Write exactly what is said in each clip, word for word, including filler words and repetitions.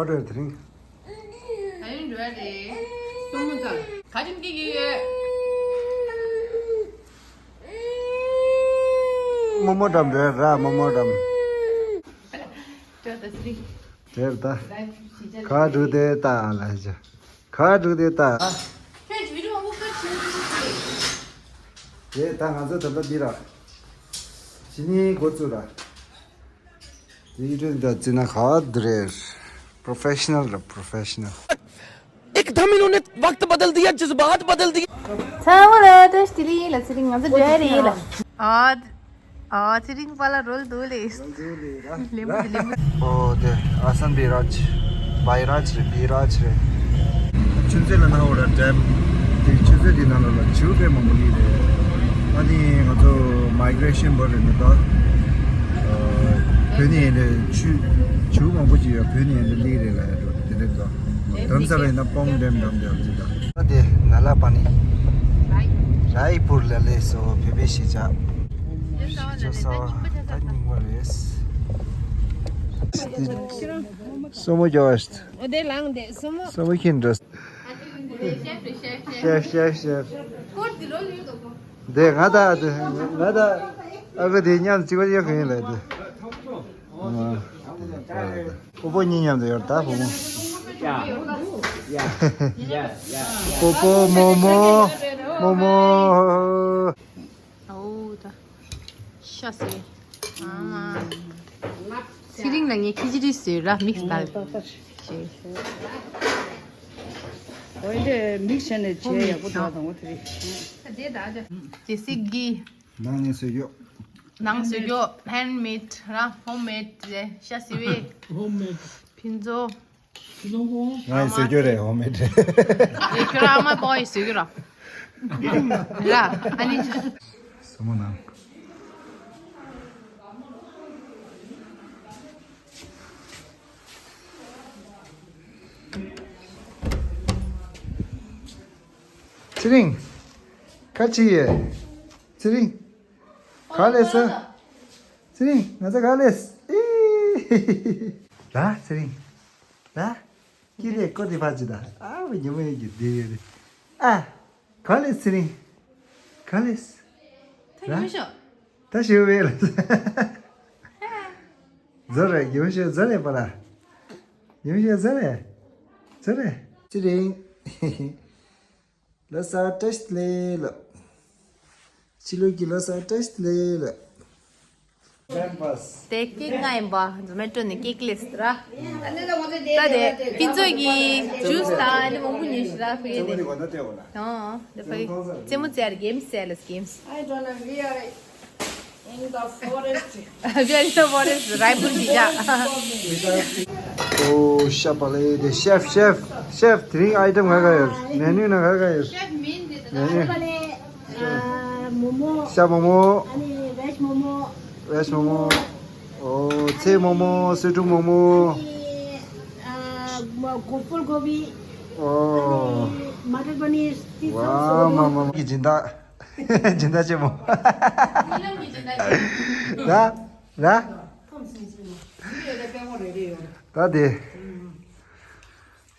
ཨོ་རེད་དེ་རིང་། ད་ཡིན་འགྲོ་ཡ་རེད། སོ་མོ་ད། ག་ཅིན་སྐྱེ་གི་ཡོད། རྨོ་མོ་འགྲམ་འགྲོ་ཡ་ར་རྨོ་མོ་འགྲམ། ཅོ་ད་སི་རི། དེར་ད། ག་འགྲོ་དེ་ད་ཨ་ལ་ཅོ། ག་འགྲོ་དེ་ད། ཁྱོད་ཇུས་རུ་འོང་གི་ཁྱོད་ཇུས་རུ་འོང་གི། དེ་ད་ང་ཚོ་ད་ལྟ་འདི་ར། ཇི་ནི་འགོ་བཙུགས་ར། དེ་ཡི་དྲན་ད་ཙི་ན་ག་དུ་རེད། པྲོ་ཕེ་ཤ་ནལ་ར་པྲོ་ཕེ་ཤ་ནལ། एकदम इन्होंने वक्त बदल दिया, जज्बात बदल दिए। ཚང་མ་ལ་བཀྲ་ཤིས་བདེ་ལེགས་ལ། ཚེ་རིང་ང་ཚོ་འགྲོ་ཡ་རེད་ལ། ཨ། ཨ་ཚེ་རིང་པ་ལ་རོལ་འདུག་ལེ། ལེམ་བུ་ལེམ་བུ། ཨོ་དེ་ཨ་སན་བི་རཱཇ། བའི་རཱཇ་རེད་བི་རཱཇ་རེད། ཆུ་ཚོད་ལ་ན་འོ་ར་ཌེམ། དེ་ཆུ་ཚོད་དེ་ནང་ལ་ལ་ཆུ་དཔེ་མང་པོ་ལི་རེད། ཨ་ནི་ང་ཚོ་མའི་གྷི་རེ་ཤན་བར་རེད་འདུག་ད། བོད་ནས་ཡིན་ནའི་ཆུ་ཆུ་མང་པོ་ཅིག་ཡོད། བོད་ནས་ཡིན་ནའི་ལི་རེད་ལ་ཡ་འགྲོ་དེ་འདྲ་འདུག་དྷ་རམ་ས་ལ་ཡིན་ན་སྤོང་ཌེམ་འགྲམ་དེ་ཡང་ཅིག་ད། ཨ་དེ་ན་ལ་པ་ནི་རའི་པུར་ལ་ལས་སོ་བོད་པའི་གཞིས་ཆགས། གཞིས་ཆགས་གསར་བ་ད་རྙིང་པ་རེད། སོ་མོ་རྒྱོ་བ་ཞིག་འོ་དེ་ལངས་དེ་སོ་མོ། སོ་མོ་ཁྱིན་འགྲོ། ཤེབ་ཤེབ་ཤེབ་ཤེབ། དེ་ང་ད་དེ་ང་ད་ཨ་ཁུ་དེ་མཉམ་གཅིག་པ་ཡོད་གི་ཡིན་ལ་དེ། ཨོ་པོ་གཉིས་མཉམ་དུ་ཡོད་ད་བུ་མོ། ཡ་ཡ་ཡ་ཡ། པོ་པོ་མོ་མོ་མོ་མོ། ཨོ་ད། ཤ་ཟེར། ཨ་མ། ཚེ་རིང་ལ་ངས་ཁི་ཅི་རི་ཟོས་ར་མིག་སི་ལ། ཞེས། འོ་འདི་མིག་སི་བྱས་ནས་བྱས་ཡག་པོ་འདུག་དང་པོ་དེ་རེད། ཇེ་སི་གི། ནང་ནས་བཟོས་ཡོད། ནང་བཟོས་ཡོད། ཧེན་མེད་ར་ཧོམ་མེད་རེད་ཤ་ཟེར་བའི། ཧོམ་མེད། ཕིན་ཛོ། ང་ཡི་བཟོས་རྒྱུ་རེད་འོ་མེད་རེད། ཨེ་ཁྱོད་རང་ཨ་མ་པོ་ཡི་བཟོས་རྒྱུ་ར། ར་ཨ་ནི། སོ་མོ་ནང་། ཚེ་རིང་། ཁ་ཆེ་ཡེ། ཚེ་རིང་། ག་ལས་སོ། ཚེ་རིང་ང་ཚོ་ག་ལས། ཨི། ད་ཚེ་རིང་། ད། ཀི་ལེ་ཀོ་དེ་ཕ་ཅི་ད། ཨ་བ་ཉི་མ་ཡོད་ཀྱི་དེ་ཡོད་རེད། ཨ། ག་ལེ་ཚེ་རིང་། ག་ལེ། ད་ཉི་མ་ཤོག་ད་ཞུ་བས་ལ། ཛོ་རེ་ཉི་མ་ཤོག་ཛོ་རེ་པ་ལ། ཉི་མ་ཤོག་ཛོ་རེ། ཛོ་རེ། ཚེ་རིང་། ལོ་གསར་བཀྲ་ཤིས་བདེ་ལེགས་ལ། ཕྱི་ལོགས་ཀྱི་ལོ་གསར་བཀྲ་ཤིས་བདེ་ལེགས་ལ། དེ་ཀེག་ང་ཡིན་པ་ཛོ་མེ་ཊོ་ནས་ཀེག་ལས་ར། ད་དེ་ཕིན་ཛོ་གི་ཇུས་དང་ཨ་ནི་མང་པོ་ཉོས་ཤི་ར་ཕ་གི་དེ། ཨ་དེ་ཕ་གི་རྩེད་མོ་རྩེ་ཡ་རེད་གེམ་རྩེ་ཡ་ལས་གེམ། I don't know, we are in the forest. We are in the forest. རའི་པུར་གཞིས་ཆགས། ཨོ་ཤ་པ་ལེ་དེ་ཤེཕ་ཤེཕ་ཤེཕ་དེ་རིང་ཨའི་ཊེམ་ག་ག་ཡོད། མེ་ནུ་ན་ག་ག་ཡོད། མེ་ནུ། ཤ་མོ་མོ། ཤ་མོ་མོ། ཨ་ནི་བེཇ་མོ་མོ། བེཇ་མོ་མོ། ཨོ་ཚལ་མོ་མོ་སུ་ཊུ་མོ་མོ། ཨ་ནི་ཨ་མ་གོ་ཕུལ་གོ་བི། ཨོ། ཨ་ནི་མ་ཊར་པ་ནིར། ཝ་མ་མ་མ་གི་སྦྱིན་བདག་སྦྱིན་བདག་ཆེན་མོ། ཉི་ལམ་གྱི་སྦྱིན་བདག་ཆེན་མོ། ར་ར། ད་དེ།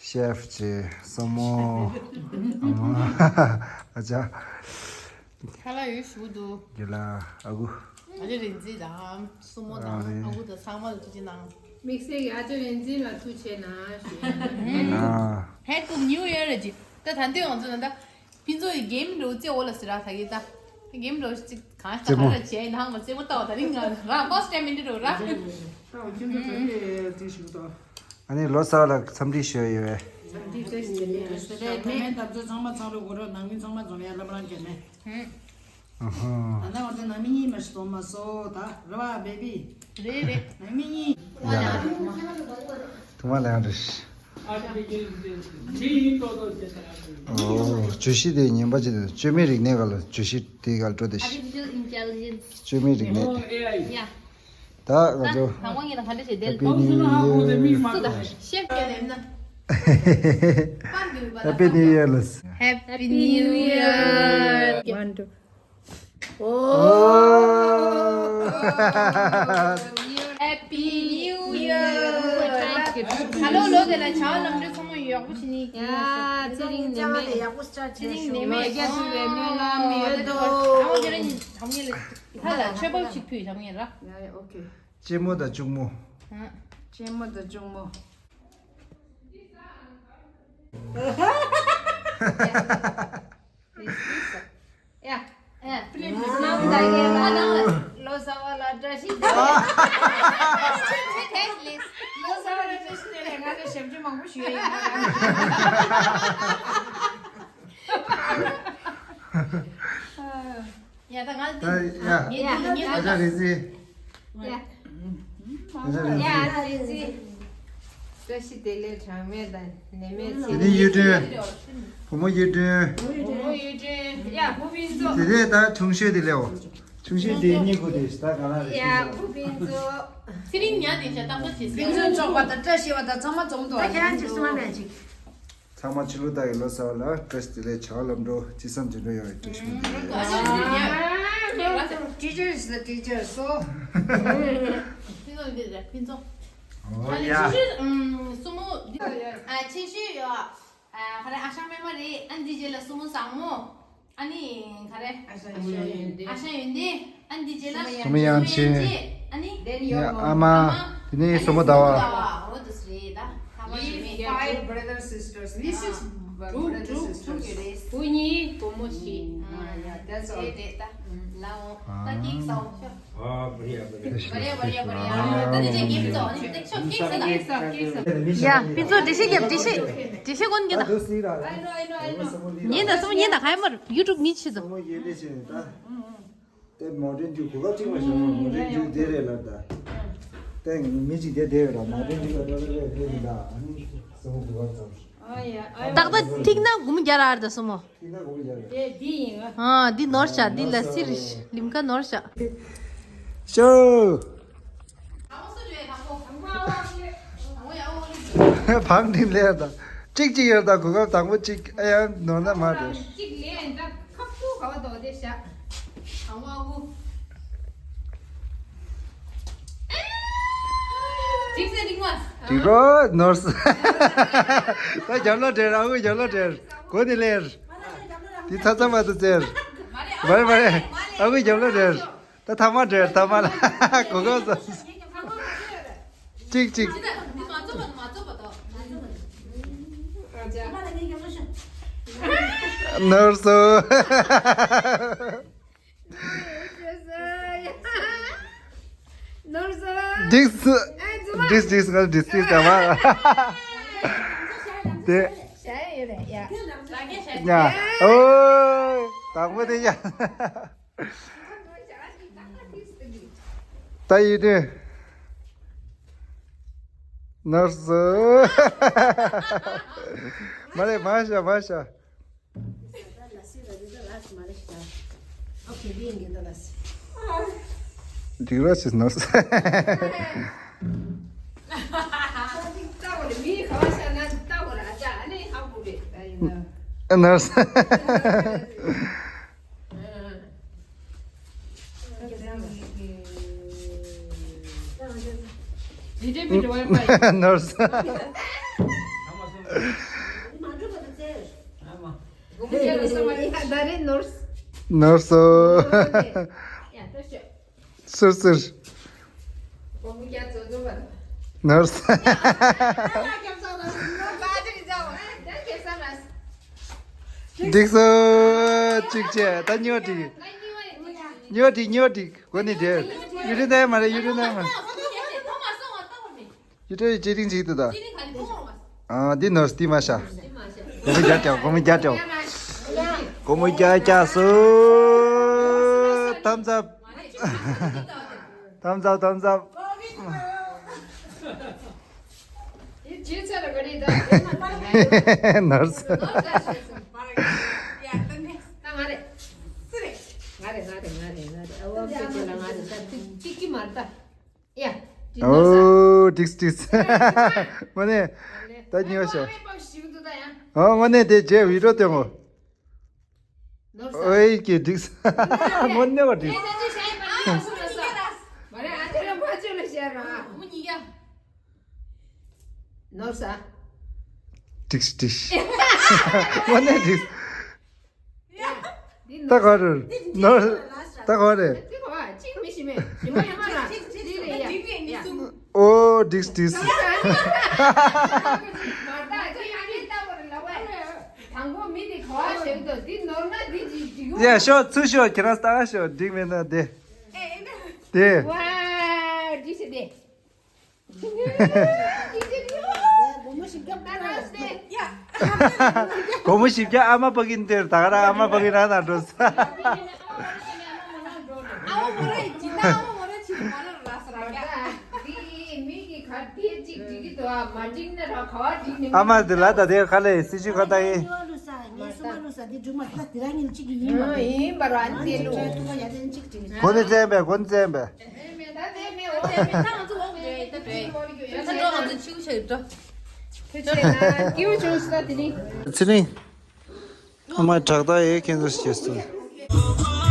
ཤེཕ་ཅེ་སོ་མོ། ཨ་མ། ཨ་ཅག་ཁ་ལག་ཡོད་ཞུ་འདུག་རྒྱུ་ལ་ཨ་ཁུ། ཨ་ཅག་རིན་འཛིན་དང་སོ་མོ་དང་ཨ་ཁུ་དང་ཚང་མ་ལ་ཐུགས་རྗེ་གནང་། དམིགས་བསལ་གྱི་ཨ་ཅག་རིན་འཛིན་ལ་ཐུགས་རྗེ་གནང་ཞུ། ཨ། Happy New Year ལ་ཅི། ད་ད་འདི་ང་ཚོ་ན་ད། ཕིན་ཛོ་ཡི་གེམ་འགྲོ་རྩེ་འོ་ལ་ཟེར་ར་ད་གི་ད། གེམ་འགྲོ་ཅིག་གང་ལྟ་རྩེད་མོ། གང་ལ་བྱས་ནང་མ་རྩེད་མོ་ལྟ་བ་ད་རིང་ང་ར་first time ཨིན་འགྲོ་ར། ད་ཁྱོད་ཚོ་ད་གི་དེ་ཞུ་ད། ཨ་ནི་ལོ་གསར་ལ་འཚམས་འདྲི་ཞུ་ཡོད་པས། འཚམས་འདྲི་བཀྲ་ཤིས་བདེ་ལེགས་ཟེར་རེད། ད་མེད་ད་ཚོ་ཚང་མ་ཚང་རུ་གོ་རོ་ནང་མི་ཚང་མ་ཚང་མ་ཡར་ལམ་རང་གེ་མེད། ཨ་ཧ། ད་ནང་བ་ད་ནང་མི་གཉིས་མ་ཞིག་སོང་མ་སོ་ད་ར་བ་བེ་བི། རེད་རེད། ནང་མི་གཉིས། ཡ། ཐུང་མ་ལ་ཡང་རེད། ཨོ། བརྗོད་གཞི་དེ་ངན་པ་ཅིག་དང་བཅོས་མའི་རིག་གནས་སྒང་ལ་བརྗོད་གཞི་དེའི་སྒང་ལ་འགྲོ་དེ། Artificial Intelligence. བཅོས་མའི་རིག་གནས། ཡ། ད་ང་ཚོ་དང་པོ་ངེད་ལ་ག་འདྲ་བྱེད་དེ། Happy New Year. སུ་དང་ཤེབ་ཀྱི་ལེམ་ན། Happy New Year ལ། Happy New Year. One, two. Oh. Happy New Year. ལོ་ལོ་དེ་ལ་བྱ་བ་ལམ་འགྲོ་ཚང་མ་ཡག་པོ་བྱེད་ནི། ཡ་ཚེ་རིང་ནད་མེད། ཡག་པོ་སྐྱ་ཚེ་རིང་ནད་མེད། ཡ་ཚེ་རིང་ནད་མེད་ལ་མི་ཡོད་དོ། ཨ་མ་དེ་རིང་ཧམ་ཉེ་ལ་ཧ་ལ་མཆོད་པ་ཞིག་ཕུལ་ཧམ་ཉེ་ལ། ཡ་ཡ་ཨོ་ཁེ། གཅེན་མོ་དང་གཅུང་མོ། ཨ། གཅེན་མོ་དང་གཅུང་མོ། ཡ། ཨ། ལོ་གསར་བ་ལ་བཀྲ་ཤིས་བདེ་ལེགས། ལོ་གསར་བ་ལ་བཀྲ་ཤིས་བདེ་ལེགས། ང་ཚོ་ཞབས་ཕྱི་མང་པོ་ཞུ་ཡ་ཡིན། ཡ་ད་ང་ད་ཡ། ངས་འདི་ལ་ངས་ཨ་ཅག་རེད་ཟེར། ཡ། ཨ་ཅག་རེད་ཟེར། ཡ་རེད་ཟེར། བཀྲ་ཤིས་བདེ་ལེགས། གྲངས་མེད་དང་ནད་མེད་ཚེ། དེ་ནས་གཡུ་སྒྲོན། བུ་མོ་གཡུ་སྒྲོན། བུ་མོ་གཡུ་སྒྲོན། ཡ་བུ་ཕུན་ཚོགས། དེ་ནས་ད་ཆུང་ཤོས་དེ་ལེའོ། ཆུང་ཤོས་དེ་གཉིས་ཀོ་དེ་ད་ག་ན་རེད། ཡ་བུ་ཕུན་ཚོགས། ཚེ་རིང་ཉག་དེ་ཆ་རྟག་པར་བྱེད་ཟེར། ཕུན་ཚོགས་ཚོགས་པ་དང་བཀྲ་ཤིས་པ་དང་ཚང་མ་འཛོམས་འདུག་ད་ཁྱེད་རང་ཅིག་གསུང་བ་མེད་ཅིག་ཚང་མ་ཕྱི་ལོ་བདག་གི་ལོ་གསར་བ་ལ་བཀྲ་ཤིས་བདེ་ལེགས། བྱ་བ་ལམ་འགྲོ། ཅི་བསམ་དོན་འགྲུབ་ཡོང་བའི་བཀྲ་ཤིས་བདེ་ལེགས། Teacher is the teacher, so. ཕུན་ཚོགས་འདི་རེད་ཕུན་ཚོགས། ཨོ་ཡ། ཕྱི་ཤོས་ཨམ་སྲུ་མོ་འདི་ཨ་ཕྱི་ཤོས་ཡོད། ཨ་ཁ་རེ་ཨ་ཞང་སྨན་མ་རེད། ཨ་འདི་རྗེས་ལ་སྲུ་མོ་བཟང་མོ། ཨ་ནི་ག་རེ། ཨ་ཞང་ཡོན་ཏན། ཨ་ཞང་ཡོན་ཏན། ཨ་འདི་རྗེས་ལ་སྲུ་མོ་དབྱངས་ཅན། ཨ་ནི་ཡ་ཨ་མ། དེ་ནས་སྲུ་མོ་ཟླ་བ། ཟླ་བ་འོ་དུ་སི་རེད་ད། ཐ་མ་ཞུ་མེད། Five brothers, sisters. This is brothers, sisters. བུ་གཉིས་བུ་མོ་བཞི། ཨ་ཡ་that's all. རེད་རེད་ད། ལའོ་ད་ཏིག་སའོ་ཤོ། ཨ་བ་རི་ཡ་བ་རི་ཡ། བ་རི་ཡ་བ་རི་ཡ། ད་ནི་ཅེ་གེབ་ཙོ་ནི་ཏིག་ཤོ་གེབ་ཙོ་ད། ཡ་ཕུན་ཚོགས་འགྲེལ་བཤད་རྒྱབ། འགྲེལ་བཤད་འགྲེལ་བཤད་ཀུན་གྱི་ད། ཉིན་ད་སོང་ཉིན་ད་ཧའི་མར་ཡུ་ཊུབ་མི་ཆི་ཙོ། དེ་མོ་ཌན་ཌིའུ་གོ་སྐབས་གཅིག་མ་བྱུང་། མོ་ཌན་ཌིའུ་དེ་རེད་ལབ་ད། དེ་མི་གཅིག་དེ་དེ་རེད་ལ། མོ་ཌན་ཌིའུ་ལ་ཏག་ཏག་རེད་དེ་རེད་ད། ཨ་ནི་སོང་གོ་སྐབས་ཙམ། ཨ་ཡ་ཨ་ཡ། ཏག་ཏག་ཐིག་ན་འགུམ་རྒྱ་ར་ཨར་ད་སོ་མོ། ཐིག་ན་འགུམ་རྒྱ་ར། དེ་འདི་ཡིན་ཨ། ཨ་འདི་ནོར་ཤ། འདི་ལ་སི་རི་ལིམ་ཁ་ནོར་ཤ། ཤོ། བང་ཁྲིམས་ལས་ད། གཅིག་གཅིག་ཡོད་ད། གོ་སྐབས་དང་པོ་གཅིག་ཨ་ཡ་ནོར་ན་མ་རེད། གཅིག་ལས་ད་ཁ་ཕུ་ག་བ་དོ་དེ་ཤ། དང་པོ་ཨ་ཁུ། གཅིག་སེ་རིང་བ། དེ་རོ་ནོར་སི། ད་རྒྱབ་ལོ་སྦྲེལ། ཨ་ཁུ་རྒྱབ་ལོ་སྦྲེལ། གོ་ནི་ལེར། དེ་ཚ་ཚ་མ་ཏུ་ཙེར། མ་རེད་མ་རེད། ཨ་ཁུ་རྒྱབ་ལོ་སྦྲེལ། ད་ཐ་མ་སྦྲེལ་ཐ་མ་ལ། གོ་གོ་ས། གཅིག་གཅིག་ནོར་སོ། ནོར་སོ། འགྲིགས། འགྲིགས་འགྲིགས། ང་འགྲིགས་ཀྱི་ད་མ། དེ། ཡ། ཨོ། དང་པོ་དེ་ཡ། ད་ཡིན་དུས། ནོར་སོ། མ་རེད་མ་ཤ་མ་ཤ། འགྲིག་ར་ཞིག་ནོར་སོ། ནོར་སོ། ནོར་སོ། ནོར་སོ། ཟུར་ཟུར། ནོར་སོ། འགྲིགས་སོ། གཅིག་བྱས། ད་གཉིས་པ་འགྲིག་གཉིས་པ་འགྲིག་གཉིས་པ་འགྲིག་གོ་ནི་འགྲིག་གཡུ་སྒྲོན་ད་ཡ་མ་རེད། གཡུ་སྒྲོན་ད་ཡ་མ་རེད། གཡུ་སྒྲོན་ཡི་ཅི་རིང་ཅིག་ཏུ་ད། ཨ་འདི་ནོར་སི་མ་ཤ། སྒོར་མོ་བརྒྱ་སྤྲད། སྒོར་མོ་བརྒྱ་སྤྲད། སྒོར་མོ་བརྒྱ་སྤྲད་སོང་། Thumbs up། Thumbs up, thumbs up། ནོར་སི། ང་རེད། ང་རེད། ང་རེད། ང་རེད། ཨ་བ་ཁྱེད་ཁྱེད་ལ་ང་རེད། ད་ཅིག་ཅིག་ཅིག་མ་རེད་ད། ཡ། འོ། འགྲིགས་འགྲིགས། དངོས་གནས། ད་ཉོ་ཤོག་ཨོ་དངོས་གནས་དེ་རྗེས་བི་ཌིའོ་སྟོན་གོ། ཨོའི་ཀྱེ་འགྲིགས། དངོས་གནས་བ་འགྲིགས། མ་རེད། ཨ་ཅེ་ར་མ་ཅེ་ལ་ཤར་ར། ནོར་ས། ཏིགས་ཏིགས། དངོས་གནས་ཏིགས། འདི་ད་ནོར་ག་རེ་ནོར་ད་ག་རེ། ཅིག་མི་ཤེས་མེད། ཞིམ་པོ་ཡོད་མ་ར། འདི་རེད་ཡ། ཨོ་ཏིགས་ཏིགས། དང་པོ་མི་འདི་ག་བ་ཞིག་འདུག་འདི་ནོར་ན་འདི་ཅིག་ཅིག་ཡོང་། ཡ་ཤོག་ཚུར་ཤོག་ཁྱེད་རང་ལྟ་ཤོག་འགྲིག་མེད་ན་དེ། དེ། ཝ་ཏིགས་ཏིགས། སྒོར་མོ་བཞི་བརྒྱ་ཨ་མ་ཕ་གིན་སྟེར་ད་ག་ར་ཨ་མ་ཕ་གིན་རང་ན་འགྲོ་ས། ཨ་མ་དེ་ལ་ད་དེ་ཁ་ལས་སྲི་ཞུ་ཁ་ད་ཡིན། ཡིན་པ་ར་ཨ་ནི་དེ་ལུགས། གོ་ནི་བཙན་པས་གོ་ནི་བཙན་པས། ཚེ་རིང་། ཨ་མ་དྲག་ད་ཡེ་ཁྱེད་ཚོ་བྱེད་སོང་།